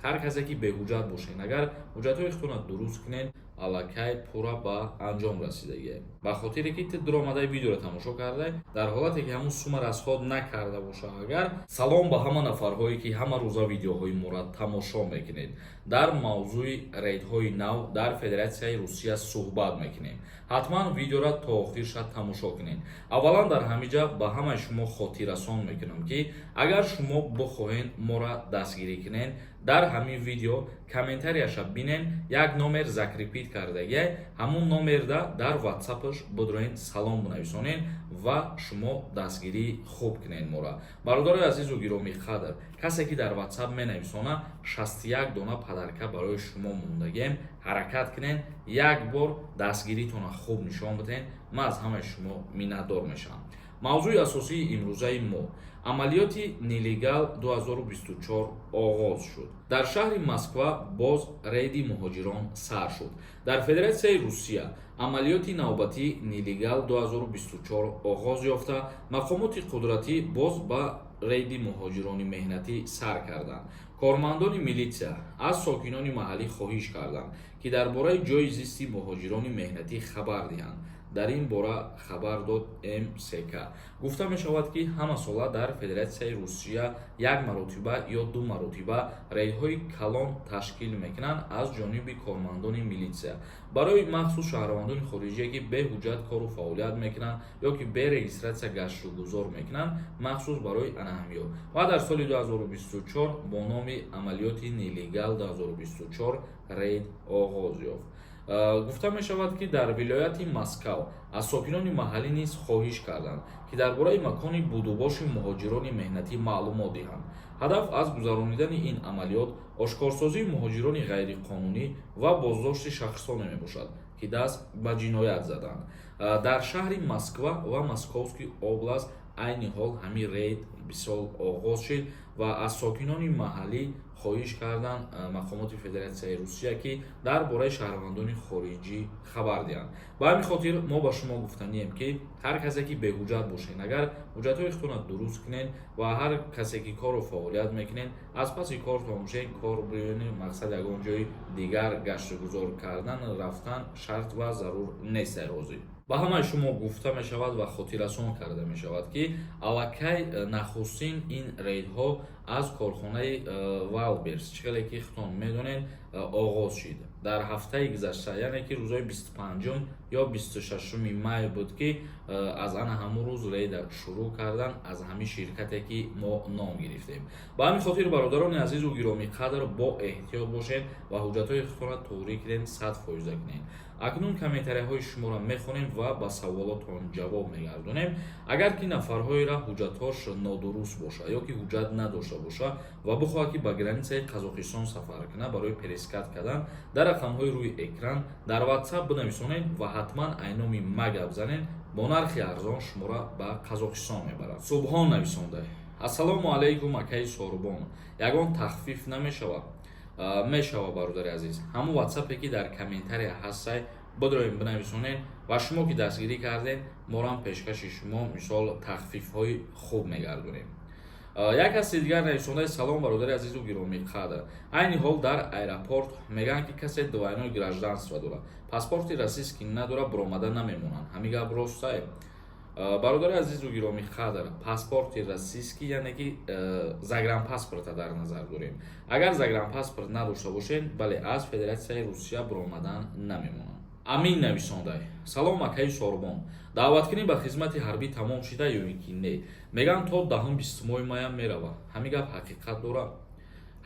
Ҳар касе ки беҳуҷҷат бошед, агар ҳуҷҷатҳои худтонро дуруст кунед, аллакай пурра ба анҷом расидагие. Ба хотире ки ту дуромадаи видеоро тамошо кардай, дар ҳолате ки ҳамун сума расход накарда боша агар. Салом ба ҳама нафарҳое, ки ҳама рӯза видеоҳои моро тамошо мекунед. Дар мавзӯи рейдҳои нав дар Федератсияи Русия суҳбат мекунем. Ҳатман видеоро то охирша тамошо кунед. Аввалан, дар ҳамин ҷа ба ҳамаи шумо хотиррасон мекунам, ки агар шумо бихоҳед моро дастгирӣ кунед, дар ҳамин видео комментарияша бинен, як номер закрепить кардагиай. Ҳамун номерда дар ватсапаш бидроен, салом бинависонен ва шумо дастгирии хуб кунед мора. Бародарои азизу гиромӣ қадр, касе ки дар ватсап менависона, 61 дона подарка барои шумо мондагием. Ҳаракат кунед, як бор дастгиритона хуб нишон бидиҳед. Ман аз ҳамаи шумо миннатдор мешавам. Мавзӯи асосии имрӯзаи мо: амалиёти «Нелегал 2024» оғоз шуд. Дар шаҳри Москва боз рейди муҳоҷирон сар шуд. Дар Федератсияи Русия амалиёти навбатии «Нелегал 2024» оғоз ёфта, мақомоти қудратӣ боз ба рейди муҳоҷирони меҳнатӣ сар карданд. Кормандони милитсия аз сокинони маҳаллӣ хоҳиш карданд, ки дар бораи ҷойи зисти муҳоҷирони меҳнатӣ хабар диҳанд. Дар ин бора хабар дод МСК. Гуфта мешавад, ки ҳамасола дар Федератсияи Русия як маротиба ё ду маротиба рейдҳои калон ташкил мекунанд аз ҷониби кормандони милитсия барои махсус шаҳрвандони хориҷие, ки беҳуҷҷат кору фаъолият мекунанд ё ки бе регистратсия гаштугузор мекунанд, махсус барои анаҳамиё. Ва дар соли 2024 бо номи амалиёти «Нелегал 2024» рейд оғоз ёфт. Гуфта мешавад, ки дар вилояти Москав аз сокинони маҳаллӣ низ хоҳиш карданд, ки дар бораи макони будубоши муҳоҷирони меҳнатӣ маълумот диҳанд. Ҳадаф аз гузаронидани ин амалиёт ошкорсозии муҳоҷирони ғайриқонунӣ ва боздошти шахсоне мебошад, ки даст ба ҷиноят заданд. Дар шаҳри Москва ва Московский область айни ҳол ҳамин рейд бисол оғоз шуд ва аз сокинони маҳаллӣ хоҳиш карданд мақомоти Федератсияи Русия, ки дар бораи шаҳрвандони хориҷӣ хабар диҳанд. Ба ҳамин хотир мо ба шумо гуфтанием, ки ҳар касе ки беҳуҷҷат бошед, агар ҳуҷҷатҳои худтонро дуруст кунед ва ҳар касе ки кору фаъолият мекунед, аз паси кортон бошед, кор биёнед. Мақсад, ягон ҷои дигар гаштугузор кардан, рафтан шарт ва зарур нест. Ҳозир ба ҳамаи шумо гуфта мешавад ва хотиррасон карда мешавад, ки аллакай нахустин ин рейдҳо аз корхонаи Вайлдберриз, чӣ хеле ки худтон медонед, оғоз шуд дар ҳафтаи гузашта, яъне ки рӯзҳои 25-ум ё 26-уми май буд, ки аз ана ҳамун рӯз рейда шурӯъ кардан аз ҳамин ширкате, ки мо ном гирифтем. Ба ҳамин хотир, бародарони азизу гиромӣ қадр, бо эҳтиёт бошед ва ҳуҷҷатҳои худтонро тоғрӣ кунед, 100 фоиза кунед. Акнун комментарияҳои шуморо мехонем ва ба саволотон ҷавоб мегардонем. Агар ки нафарҳоеро ҳуҷҷатҳош нодуруст бошад ё ки ҳуҷҷат надошта бошад ва бихоҳад, ки ба границаи Қазоқистон сафар кунад барои пересадка кардан, дар рақамҳои рӯи экран дар ватсап бинависонед ва ҳатман айноми ма гап занед, бо нархи арзон шуморо ба Қазоқистон мебарад. Субҳон нависонда: «Ассалому алайкум, акаи Сорубон, ягон тахфиф намешавад?» Мешава, бародари азиз. Ҳамун ватсапе, ки дар комментария ҳастай, бидроем, бинависонед ва шумо ки дастгирӣ кардед, морам пешкаши шумо мисол тахфифҳои хуб мегардонем. Як каси дигар нависондаи: «Салом, бародари азизу гиромӣ қадр. Айни ҳол дар аэропорт мегӯянд, ки касе двойное гражданство дорад, паспорти российский надорад, биромада намемонанд. Ҳамин гап ростае?» Бародари азизу гиромӣ қадр, паспорти российский, яъне ки загранпаспорта дар назар дорем. Агар загранпаспорт надошта бошед, бале, аз Федератсияи Русия биромадан намемонанд. Амин нависондай: «Салом, акаи Сорбон, даъваткунӣ ба хизмати ҳарбӣ тамом шида ё ин ки не? Мегӯянд, то даҳум бистумои маям мерава. Ҳамин гап ҳақиқат дорад?»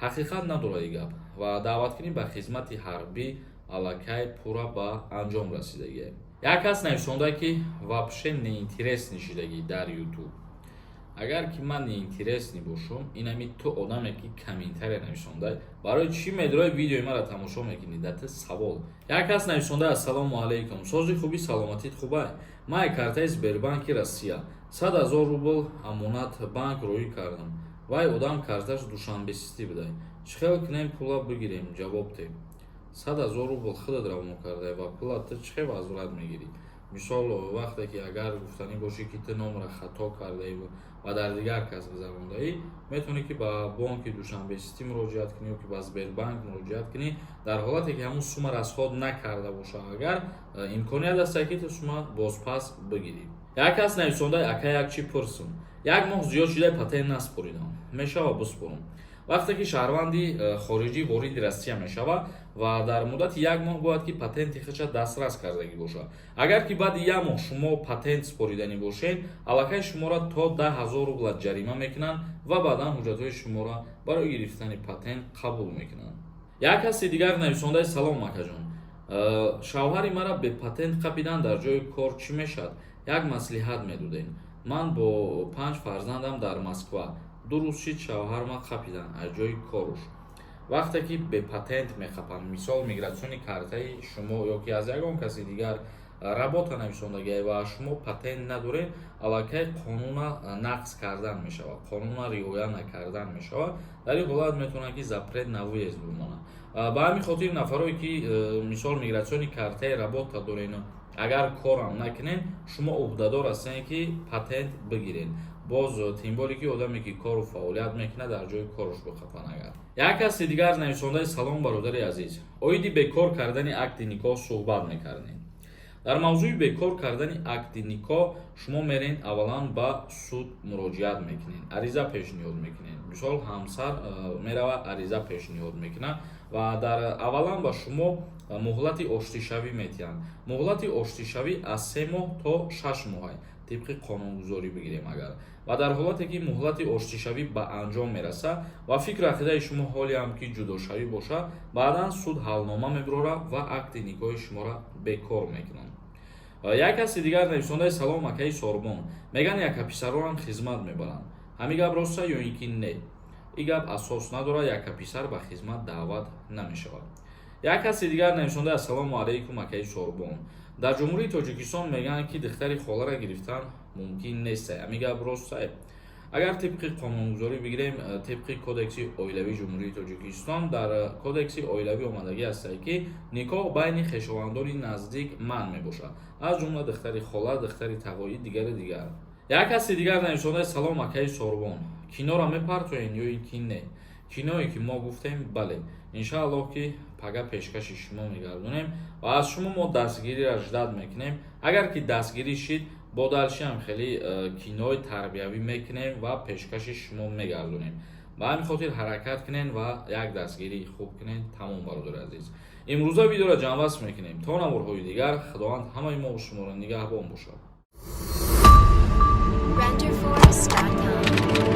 Ҳақиқат надорад ин гап ва даъваткунӣ ба хизмати ҳарбӣ аллакай пурра ба анҷом расидагиа. Як кас нависонда, ки вообще неинтересный шидагӣ дар Ютуб. Агар ки ман неинтересный бошум, инами ту одаме, ки комментария нависонда, барои чӣ медрои видеои маро тамошо мекунӣ? Да ту савол. Як кас нависонда: «Ассалому алайкум, сози хуби, саломатит хубай? Ман картаи Сбербанки Россия 100 000 рубл Амонат банк роӣ кардам. Вай одам карташ Душанбе Сити будай. Чӣ хел кунем, пула бигирем? Ҷавоб те». 100 000 рубл худат равон кардай ва пула ту чӣ хел возврат мегирӣ? Мисол, вақте ки агар гуфтанӣ бошӣ, ки ту номро хато кардаи. Ва дар дигар кас гузарондаӣ, метавонӣ, ки ба бонки Душанбе Сити муроҷиат кунӣ ё ки ба Сбербанк муроҷиат кунӣ. Дар ҳолате ки ҳамун сума расход накарда боша, агар имконият аст, ки ту сума бозпас бигирӣ. Як кас нависонда: «Ака, як чӣ пурсум, як моҳ зиёд шуда, патент наспоридам, мешава биспорум?» Вақте ки шаҳрванди хориҷӣ вориди Россия мешавад ва дар муддати як моҳ бояд ки патенти худша дастрас кардагӣ бошад. Агар ки баъди як моҳ шумо патент спориданӣ бошед, аллакай шуморо то 10 000 рубла ҷарима мекунанд ва баъдан ҳуҷҷатҳои шуморо барои гирифтани патент қабул мекунанд. Як каси дигар нависондаи: «Салом, акаҷон, шавҳари мара бепатент қапидан дар ҷои кор, чӣ мешавад? Як маслиҳат медодем. Ман бо панҷ фарзандам дар Москва. 2 рӯз шид, шавҳарма қапидан аз ҷои коруш». Вақте ки бепатент меқапанд, мисол, миграционный картаи шумо ё ки аз ягон каси дигар работа нависондагиа ва шумо патент надоред, аллакай қонуна нақз кардан мешавад, қонуна риоя накардан мешавад. Дар ин ҳолат метавонад, ки запрет на въезд бимонад. Ба ҳамин хотир нафарое ки, мисол, миграционный картаи работа дорен, агар корам накунед, шумо ӯҳдадор ҳастед, ки патент бигиред. Боз тем более ки одаме ки кору фаъолият мекунад, дар ҷои кораш бихапанд агар. Як каси дигар нависондаи: «Салом, бародари азиз, оиди бекор кардани акди никоҳ суҳбат мекардем». Дар мавзӯи бекор кардани акди никоҳ шумо мерен, аввалан ба суд муроҷиат мекунед, ариза пешниҳод мекунед. Мисол, ҳамсар меравад, ариза пешниҳод мекунад ва дар аввалан ба шумо муҳлати оштишавӣ метиҳанд. Муҳлати оштишавӣ аз 3 моҳ то 6 моҳа, тибқи қонунгузорӣ бигирем агар. Ва дар ҳолате ки муҳлати оштишавӣ ба анҷом мерасад ва фикру ақидаи шумо ҳолиам ки ҷудошавӣ бошад, баъдан суд ҳалнома мебирорад ва акди никоҳи шуморо бекор мекунанд. Як каси дигар нависондаи: «Салом, акаи Сорбон, мегӯянд, якаписаронам хизмат мебаранд, ҳамин гап роста ё ин ки не?» Ин гап асос надорад, якаписар ба хизмат даъват намешавад. Як каси дигар нависонда: «Ассалому алайкум, акаи Сорбон, дар Ҷумҳурии Тоҷикистон мегӯянд, ки духтари холара гирифтан мумкин нест, ҳамин гап роста?» Агар тибқи қонунгузорӣ бигирем, тибқи Кодекси оилавии Ҷумҳурии Тоҷикистон, дар Кодекси оилавӣ омадагӣ ҳастае, ки никоҳ байни хешовандони наздик манъ мебошад, аз ҷумла духтари хола, духтари тағоӣ, дигари дигар. Як каси дигар нависондаи: «Салом, акаи Сорбон, киноро мепартоен ё ин ки не?» Киное ки мо гуфтем, бале, иншааллоҳ, ки пага пешкаши шумо мегардонем ва аз шумо мо дастгириро ждать мекунем. Агар ки дастгирӣ шид, бо дальше ҳам хеле кинои тарбиявӣ мекунем ва пешкаши шумо мегардонем. Ба ҳамин хотир ҳаракат кунен ва як дастгирии хуб кунен. Тамом, бародари азиз, имрӯза видеоро ҷамъбаст мекунем. То наворҳои дигар Худованд ҳамаи мо шуморо нигаҳбон бошад. Renderforest.com.